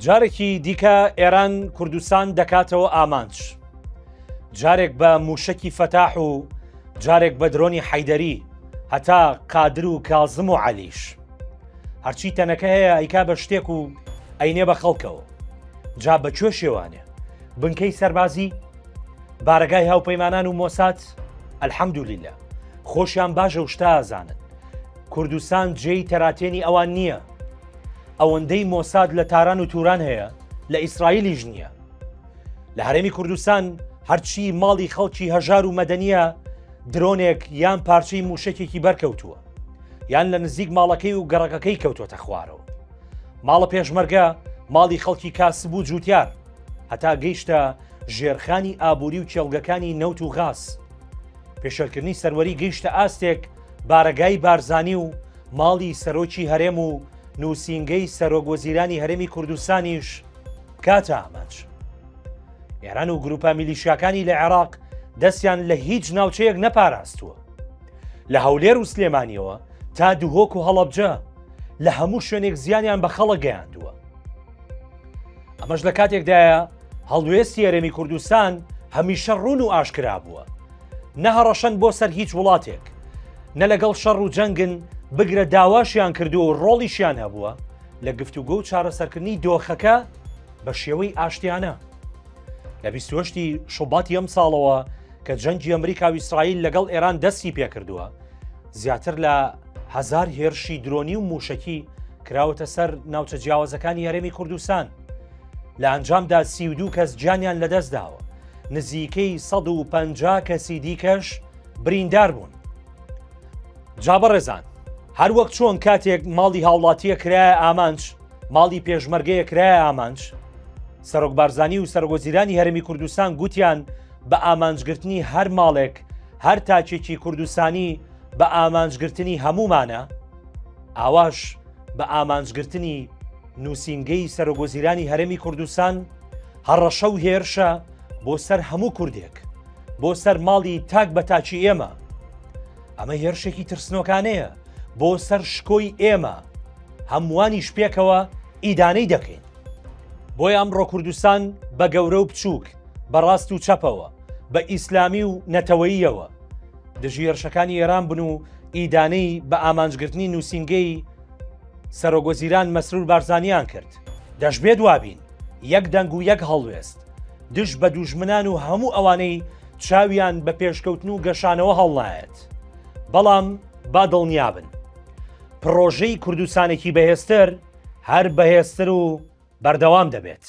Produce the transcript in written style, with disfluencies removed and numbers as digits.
جارێکی دیکە ئێران کوردستان دەکاتەوە ئامانج. جارێک بە مووشەکی فەتاح و جارێک بە درۆنی حەیدەری هەتا قادر و کازم و عەلیش. هەرچی تەنەکە هەیە ئەیکا بە شتێک و ئەینێ بە خەڵکەوە. جا بە کوێ شێوانێ؟ بنکەی سەربازی؟ بارەگای هاوپەیمانان و مۆساد؟ الحمدللە خۆشیان باش ئەو شتە ئەزانن. کوردستان جێی تەراتێنی ئەوان نییە. ئەوەندەی مۆساد لە تاران و توران هەیە لە ئیسرائیلیش نییە. لە هەرێمی کوردستان هەرچی ماڵی خەڵکی هەژار و مەدەنیە درۆنێک یان پارچەی موشەکێکی بەرکەوتووە یان لە نزیک ماڵەکەی و گەڕەکەکەی کەوتوەتە خوارەوە. ماڵە پێشمەرگە، ماڵی خەڵکی کاسب و جوتیار، هەتا گەیشتە ژێرخانی ئابووری و کێڵگەکانی نەوت و غاز. پێشێلکردنی سەروەری گەیشتە ئاستێک بارەگای بارزانی و ماڵی سەرۆکی هەرێم و نووسینگەی سەرۆک وەزیرانی هەرێمی کوردستانیش بکاتە ئامانج. ئێران و گروپە میلیشیاکانی لە عێراق دەستیان لە هیچ ناوچەیەک نەپاراستووە. لە هەولێر و سلێمانیەوە تا دهۆک و هەڵەبجە لە هەموو شوێنێک زیانیان بە خەڵک گەیاندووە. ئەمەش لە کاتێکدایە هەڵوێستی هەرێمی کوردستان هەمیشە ڕوون و ئاشکرا بووە. نە هەڕەشەن بۆ سەر هیچ وڵاتێک، نە لەگەڵ شەڕ و جەنگن، بگرە داواشیان کردووە و ڕۆڵیشیان هەبووە لە گفتوگۆ و چارەسەرکردنی دۆخەکە بە شێوەی ئاشتیانە. لە 28 ی شوباتی ئەمساڵەوە کە جەنگی ئەمریکا و ئیسرائیل لەگەڵ ئێران دەستی پێکردووە، زیاتر لە هەزار هێرشی درۆنی و مووشەکی کراوەتە سەر ناوچە جیاوازەکانی هەرێمی کوردستان. لە ئەنجامدا 32 کەس گیانیان لەدەستداوە، نزیکەی 150 کەسی دیکەش بریندار بوون. جا بەڕێزان هەر وەک چۆن کاتێک ماڵی هاوڵاتیە کرایە ئامانج، ماڵی پێشمەرگەیە کرایە ئامانج، سەرۆک بارزانی و سەرۆکوەزیرانی هەرێمی کوردستان گوتیان بە ئامانجگرتنی هەر ماڵێک، هەر تاکێکی کوردستانی بە ئامانجگرتنی هەموومانە، ئاواش بە ئامانجگرتنی نووسینگەی سەرۆکوەزیرانی هەرێمی کوردستان هەڕەشە و هێرشە بۆ سەر هەموو کوردێک، بۆ سەر ماڵی تاک بە تاکی ئێمە. ئەمە هێرشێکی ترسنۆکانەیە بۆ سەر شکۆی ئێمە، هەمووانیش پێکەوە ئیدانەی دەکەین. بۆیە ئەمڕۆ کوردستان بە گەورە و بچووک، بە ڕاست و چەپەوە، بە ئیسلامی و نەتەوەییەوە دژی هێرشەکانی ئێران بن و ئیدانەی بە ئامانجگرتنی نووسینگەی سەرۆکوەزیران مەسرور بارزانیان کرد. دەشبێت وابین، یەک دەنگ و یەک هەڵوێست، دژ بە دووژمنان و هەموو ئەوانەی چاویان بە پێشکەوتن و گەشانەوە هەڵنایەت. بەڵام با دڵنیابن، پڕۆژەی کوردستانێکی بەهێزتر هەر بەهێزتر و بەردەوام دەبێت.